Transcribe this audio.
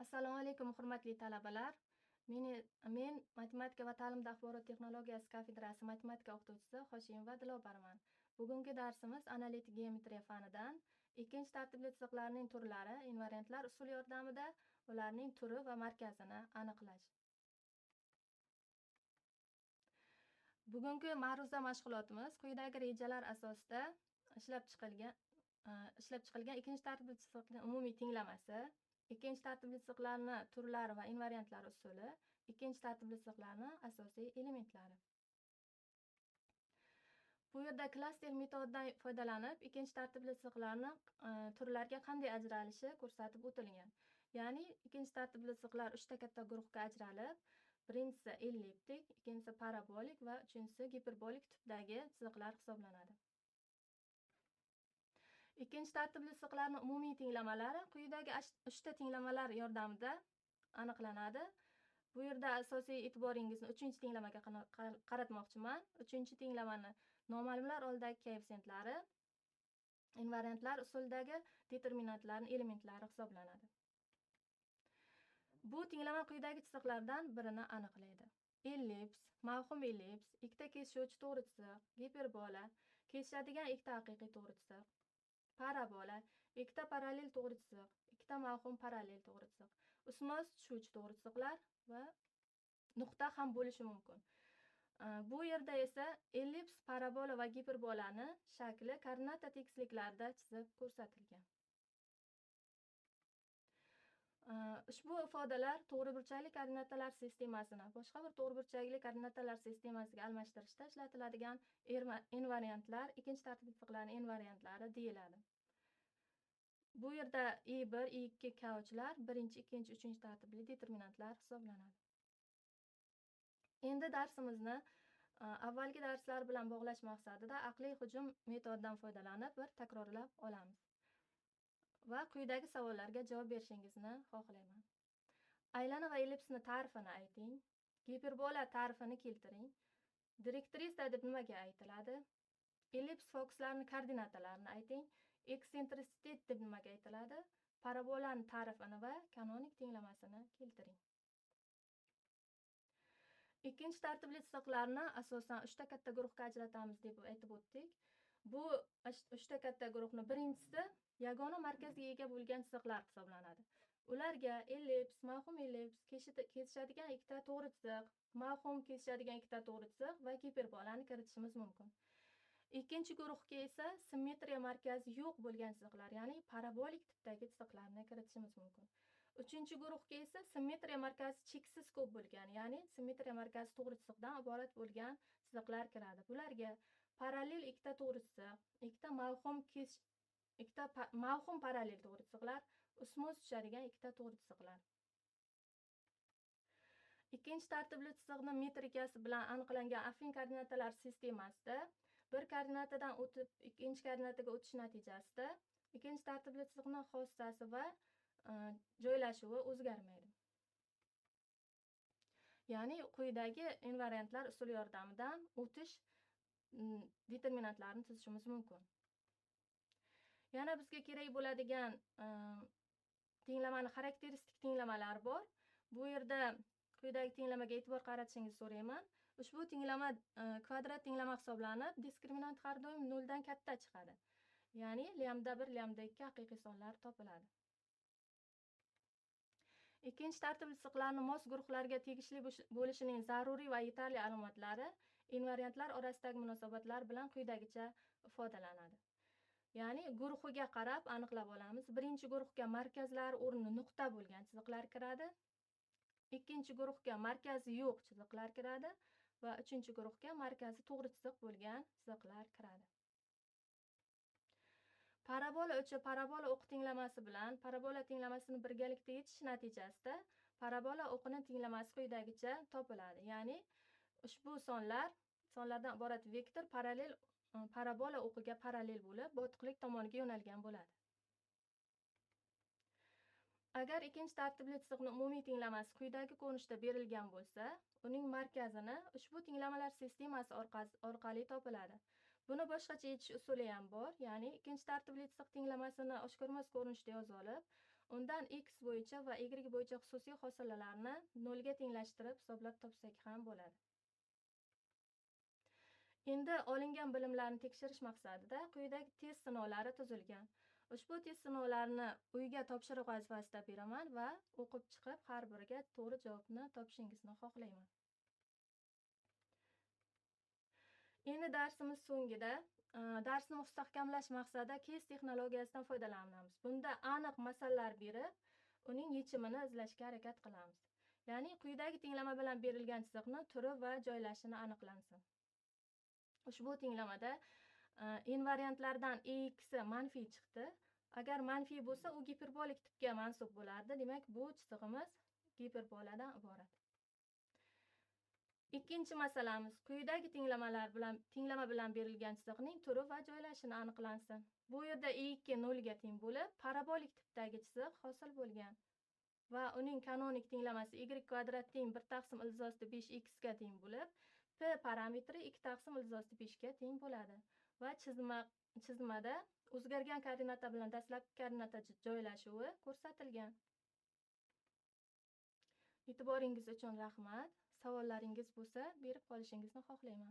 Assalomu alaykum, hurmatli talabalar. Men matematika va ta'limda axborot texnologiyasi kafedrasi matematika o'qituvchisi Hoshimova Dilobarman. Bugungi darsimiz analitik geometriya fanidan ikkinchi tartibli chiziqlarning turlari, invariantlar usuli yordamida ularning turi va markazini aniqlash. Bugungi ma'ruza mashg'ulotimiz quyidagi rejalar asosida ishlab chiqilgan ikkinchi tartibli chiziqning umumiy tenglamasi, ikkinchi tartibli chiziqlarni turlari va invariantlar usuli, ikkinchi tartibli chiziqlarni asosiy elementlari. Bu yerda klaster metodidan foydalanib, ikkinchi tartibli chiziqlarni turlarga qanday ajralishi ko'rsatib o'tilgan. Ya'ni ikkinchi tartibli chiziqlar 3 ta katta guruhga ajralib, birinchisi elliptik, ikkinchisi parabolik va uchinchisi giperbolik tipdagi chiziqlar hisoblanadi. Ikkinchi tartibli chiziqlarning umumiy tenglamalari quyidagi 3 ta tenglamalar yordamida aniqlanadi. Bu yerda asosiy e'tiboringizni 3-tenglamaga qaratmoqchiman. 3-tenglamani noma'lumlar oldidagi koeffisiyentlari invariantlar usulidagi determinantlarning elementlari hisoblanadi. Bu tenglama quyidagi chiziqlardan birini aniqlaydi. Ellips, mavhum ellips, ikkita kesishuvchi to'g'ri chiziq, giperbola, kesishadigan ikkita haqiqiy to'g'ri chiziq, parabola, ikkita parallel to'g'ri chiziq, ikkita mavhum parallel to'g'ri chiziq, ustma-ust tushuvchi to'g'ri chiziqlar va nuqta ham bo'lishi mumkin. Bu yerda esa ellips, parabola va giperbolani shakli koordinata tekisliklarida chizib ko'rsatilgan. Ushbu ifodalar to'g'riburchakli koordinatalar sistemasini boshqa bir to'g'riburchakli koordinatalar sistemasiga almashtirishda ishlatiladigan invariantlar, ikkinchi tartibli chiziqlarning invariantlari deyiladi. Bu yerda I1, I2, K3lar birinchi, ikkinchi, uchinchi tartibli determinantlar hisoblanadi. Endi darsimizni avvalgi darslar bilan bog'lash maqsadida aqliy hujum metodidan foydalanib bir takrorlab olamiz. Va quyidagi savollarga javob berishingizni xohlayman. Aylana va ellipsni ta'rifini ayting. Giperbola ta'rifini keltiring. Direktrisa deb nimaga aytiladi? Ellips fokuslarining koordinatalarini ayting. Eksentrisitet deb nimaga aytiladi? Parabolani ta'rifini va kanonik tenglamasini keltiring. Ikkinchi tartibli chiziqlarni asosan 3 ta katta guruhga ajratamiz deb aytib o'tdik. Bu 3 ta katta guruhni birinchisi yagona markazga ega bo'lgan chiziqlar hisoblanadi. Ularga ellips, mavhum ellips, kesishadigan ikkita to'g'ri chiziq, mavhum kesishadigan ikkita to'g'ri chiziq va giperbolani kiritishimiz mumkin. Ikkinchi guruhga esa simmetriya markazi yo'q bo'lgan chiziqlar, ya'ni parabolik tipdagi chiziqlarni kiritishimiz mumkin. Uchinchi guruhga esa simmetriya markazi cheksiz ko'p bo'lgan, ya'ni simmetriya markazi to'g'ri chiziqdan iborat bo'lgan chiziqlar kiradi. Bularga parallel ikkita to'g'ri chiziq, ikkita mavhum ikkita mavhum parallel to'g'ri chiziqlar, ustma-ust tushadigan ikkita to'g'ri chiziqlar. Ikkinchi tartibli chiziqni metrikasi bilan aniqlangan affin koordinatalar sistemasida bir koordinatadan o'tib ikkinchi koordinataga o'tish natijasida ikkinchi tartibli chiziqning xossasi va joylashuvi o'zgarmaydi. Ya'ni quyidagi invariantlar usuli yordamidan o'tish determinantlarini tuzishimiz mumkin. Yana bizga kerak bo'ladigan tenglamani xarakteristik tenglamalar bor. Bu yerda quyidagi tenglamaga e'tibor qaratishingizni so'rayman. Ushbu tenglama kvadrat tenglama hisoblanib, diskriminant har doim 0 dan katta chiqadi. Ya'ni lambda 1, lambda 2 haqiqiy sonlar topiladi. Ikkinchi tartibli chiziqlarni mos guruhlarga tegishli bo'lishining zaruriy va yetarli alomatlari invariantlar orasidagi munosabatlar bilan quyidagicha ifodalanadi. Ya'ni guruhiga qarab aniqlab olamiz. Birinchi guruhga markazlari o'rni nuqta bo'lgan chiziqlar kiradi. Ikkinchi guruhga markazi yo'q chiziqlar kiradi va uchinchi guruhga markazi to'g'ri chiziq bo'lgan chiziqlar kiradi. Parabola uchi parabola o'qi tenglamasi bilan parabola tenglamasini birgalikda yechish natijasida parabola o'qining tenglamasi quyidagicha topiladi. Ya'ni ushbu sonlardan iborat vektor parallel parabola o'qiga parallel bo'lib, botiqlik tomoniga yo'nalgan bo'ladi. Agar ikkinchi tartibli chiziqning umumiy tenglamasi quyidagi ko'rinishda berilgan bo'lsa, uning markazini ushbu tenglamalar sistemasi orqali topiladi. Buni boshqacha yechish usuli ham bor, ya'ni ikkinchi tartibli chiziq tenglamasini oshkormas ko'rinishda yozib olib, Undan x bo'yicha va y bo'yicha xususiy hosilalarni nolga tenglashtirib hisoblab topsak ham bo'ladi. Endi olingan bilimlarni tekshirish maqsadida quyidagi test sinovlari tuzilgan. Ushbu test sinovlarini uyga topshiriq vazifasida beraman va o'qib chiqib har biriga to'g'ri javobni topishingizni xohlayman. Endi darsimiz so'ngida darsni mustahkamlash maqsadida case texnologiyasidan foydalanamiz. Bunda aniq masalalar berib, uning yechimini izlashga harakat qilamiz. Ya'ni quyidagi tenglama bilan berilgan chiziqni turi va joylashini aniqlansin. Ushbu tenglamada invariantlardan x manfiy chiqdi. Agar manfiy bo'lsa, u giperbolik tipga mansub bo'lardi. Demak, bu chizig'imiz giperboladan iborat. Ikkinchi masalamiz quyidagi tenglama bilan berilgan chiziqning turi va joylashini aniqlansin. Bu yerda E2 0 ga teng bo'lib, parabolik tipdagi chiziq hosil bo'lgan va uning kanonik tenglamasi y kvadrat teng 1 taqsim ildiz osti 5x ga teng bo'lib, p parametri 2 taqsim ildiz osti 5 ga teng bo'ladi va chizmada o'zgargan koordinata bilan dastlabki koordinata joylashuvi ko'rsatilgan. E'tiboringiz uchun rahmat. Savollaringiz bo'lsa, berib qolishingizni xohlayman.